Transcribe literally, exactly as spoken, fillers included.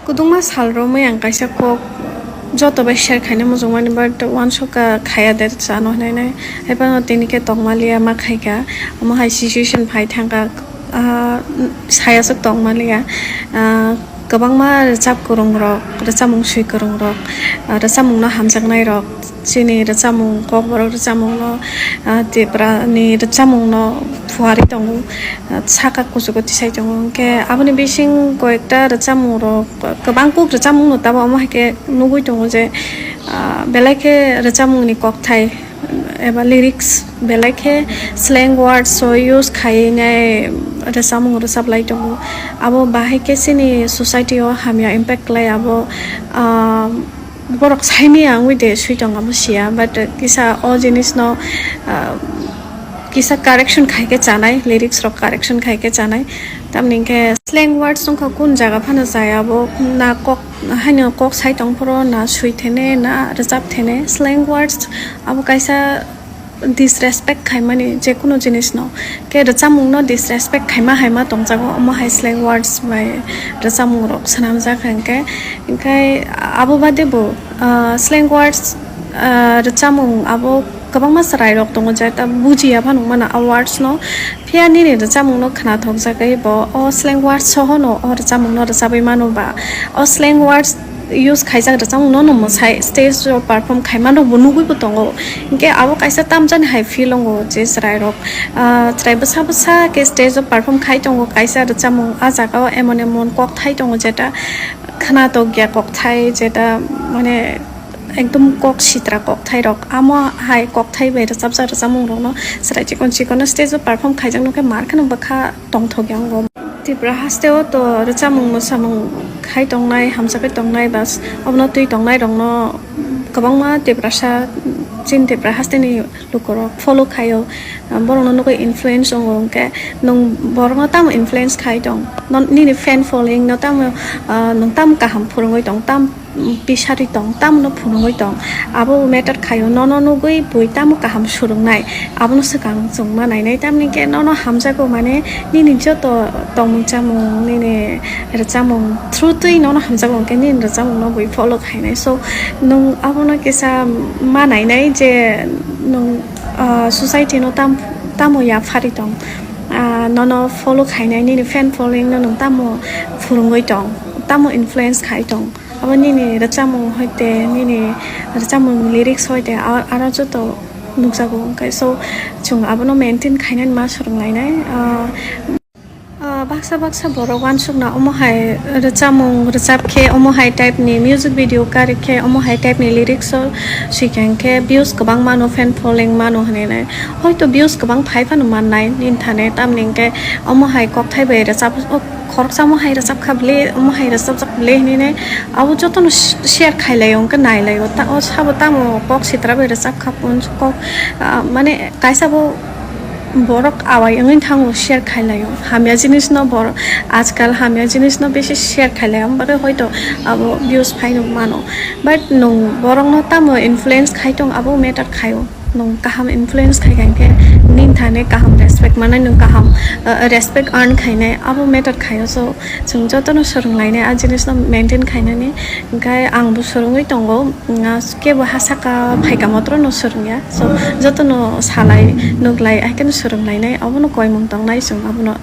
Kwdwngma sal romwi ang kaisa kok joto bai share khaina muchungmani, but uansukha khaya de chano hwnwi nai. Haiphano tini khe tongmaliya ma khaikha, omo hai situation phai thangkha, ah, sayaswk tongmaliya. Ah, kwbangma rwchap kwrwngrok, rwchapmung swi kwrwngrok, ah, rwchapmungno hamjaknairok, chini rwchapmung, kokborok rwchapmungno, ah, Tiprani rwchapmungno phuarwi tongo, ah, saka kuchugo tisai tongo. Hwnkhe aboni bising koyekta rwchapmungrok, kwbang kuk rwchapmungno tabuk omo hai khe nugwi tongo je, ah, belai khe rwchapmungni kokthai eba lyrics belai khe slang words o use khainai rwchapmung rwchaplai tongo. Abo bahai khe chini society o hamya impact khlai abo, ah, borok saimaya wngwi de swi tong abo siya, but kisa o jinisno, ah, kisa correction khai khe chanai, lyrics rok correction khai khe chanai. Tamni hwnkhe slang words wngkha kun jaga phano jaya abo na kok haino kok sai tong phoro na swi thene na rwchap thene. Slang words abo kaisa disrespect khaimani je kuno jinisno. Khe rwchapmungno disrespect khaima haima tongjago, omo hai slang words bai rwchapmungrok swnamjak hwnkhe. Hwnkhe abo bade bo, ah, slang words, ah, rwchapmung abo kwbangma chwrairok tongo je ta bujiya phano mano a words no. Phiya nini rwchapmungno khnathokjagwi bo o slang words sohono o rwchapmungno rwchabwi mano ba o slang words use khaijak rwchapmungno no mwsai stage o perform khaima rokbo nugwibo tongo. Hinkhe abo kaisa tamjani hai feel wngo je chwrairok, ah, chwrai bwsa bwsa khe stage o perform khai tongo kaisa rwchapmung. Ah jagao emon emon kokthai tongo jeta khnathokya kokthai, jeta mane ekdom kok sitra kokthairok. Amo hai kokthai bai rwchapjak rwchapmungrokno chwrai chikon chikon stage o perform khaijak nokhe mar kheno bwkha tongthokya wngo. Tripura hasteo to rwchapmung mwsamung khai tongnai, hamjakgwi tongnai, bas obono twi tongnairokno kwbangma Tiprasa, chini Tripura hasteni lukurok follow khaio, borokno nugwi influence wngo. Hwnkhe nwng borokno tamo influence khai tong? Non-, nini fan following no tamo, ah, nwng tamo kaham phwrwngwi tong, tam pisari tong, tamno phunugwi tong, abo matter khaio. Nono nugwi bui tamo kaham swrwngnai, abono swkang chwng ma nainai. Tamni khe nono hamjago, mane nini joto tongmung chamung, nini rwchapmung through twi nono hamjago, hwnkhe nini rwchapmungno bui follow khainai. So, nwng abono kisa ma nainai je nwng, ah, society no tam-, tamo yaphari tong, ah, nono follow khainai, nini fan following no nwng tamo phwrwngwi tong, tamo influence khai tong. Abo nini rwchapmung hoite, nini rwchapmung lyrics hoite, a-, aro joto nukjago. Hwnkhe so, chwng abono maintain khainani ma swrwnglainai. Ah, ah, baksa baksa borok uansukna omo hai rwchapmung rwchap khe, omo hai type ni music video kari khe, omo hai type ni lyrics o swikha hwnkhe views kwbang mano, fan following mano hwnwi nai. Hoito views kwbang phai phano mannai nini thani, tamni hwnkhe omo hai kokthai bai rwchap, o khoroksa omo hai rwchap kha bwle, omo hai rwchapjak bwle hinwi nai abo jotono sh-, share khai laio, hwnkhe nai laio. Ta-, o sabo tamo kok sitra bai rwchap kha, kok, ah, mane kaisa bo borok awai wngwi thango share khai laio. Hamya jinis no borok ajkal hamya jinis no bisi share khai laio, amo bagwi hoito abo views phaino mano. But nwng borokno tamo influence khai tong, abo matter khaio. Nwng kaham influence khai kha hwnkhe nini thani kaham respect mannai, nwng kaham, uh, respect earn khainai, abo matter khaio. So, chwng jotono swrwnglainai a jinisno maintain khainani. Hwnkhe angbo swrwngwi tongo, mm, kebo ha saka phaikha motrono swrwngya. So, jotono salai, nuklai, haikhe swrwnglainai, abono koimung tongnai chwng abono.